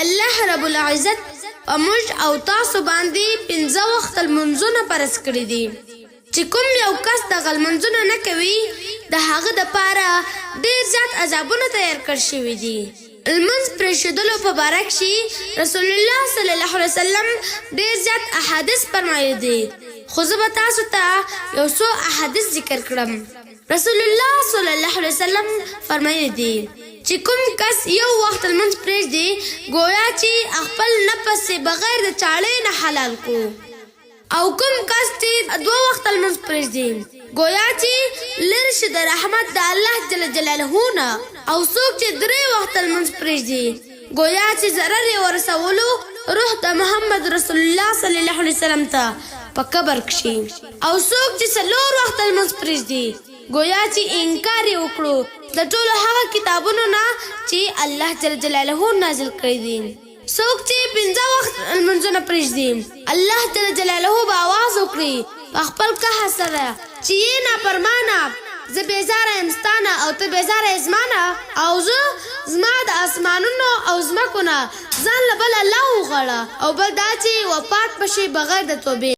الله رب العزت په موږ او تاسو باندې پنځه وخته لمونځونه فرض کړي دي، چې کوم یو کس دغه لمونځونه نه کوي د هغه دپاره ډېر زیات عذابونه تیار کړ شوي دي. لمونځ پرېښودلو په باره کښې رسول الله صلی الله علیه وسلم ډېر زیات احادیث فرمایلي دي، خو زه به تاسو ته یو څو احادیث ذکر کړم. رسول الله صلی الله علیه وسلم فرمایلي دي چې کوم کس یو وخت لمونځ پرېږدي ګویا چې خپل نفس یې بغیر د چاړې نه حلال کو، او کوم کس چې دوه وخته لمونځ پرېږدي ګویا چې لرې شي د رحمت د الله جل جلاله نه، او څوک چې درې وخته لمونځ پرېږدي ګویا چې ضرر یې ورسولو روح د محمد رسول الله صلی الله علیه وسلم ته په قبر کښې، او څوک چې څلور وخته لمونځ پرېږدي ګویا چې انکار یې وکړو د ټولو هغه کتابونو نه چې الله جل جلاله نازل کړي دي. څوک چې پنځه وخت لمونځونه پرېږدي الله جل جلاله به اواز وکړي په خپل قهر سره چې یې نافرمانه، زه بېزاره یم ستا نه او ته بېزاره یې زما نه، او زه زما د اسمانونو او ځمکو نه ځان له بل الله وغواړه، او بل دا چې وفات به شې بغیر د توبې.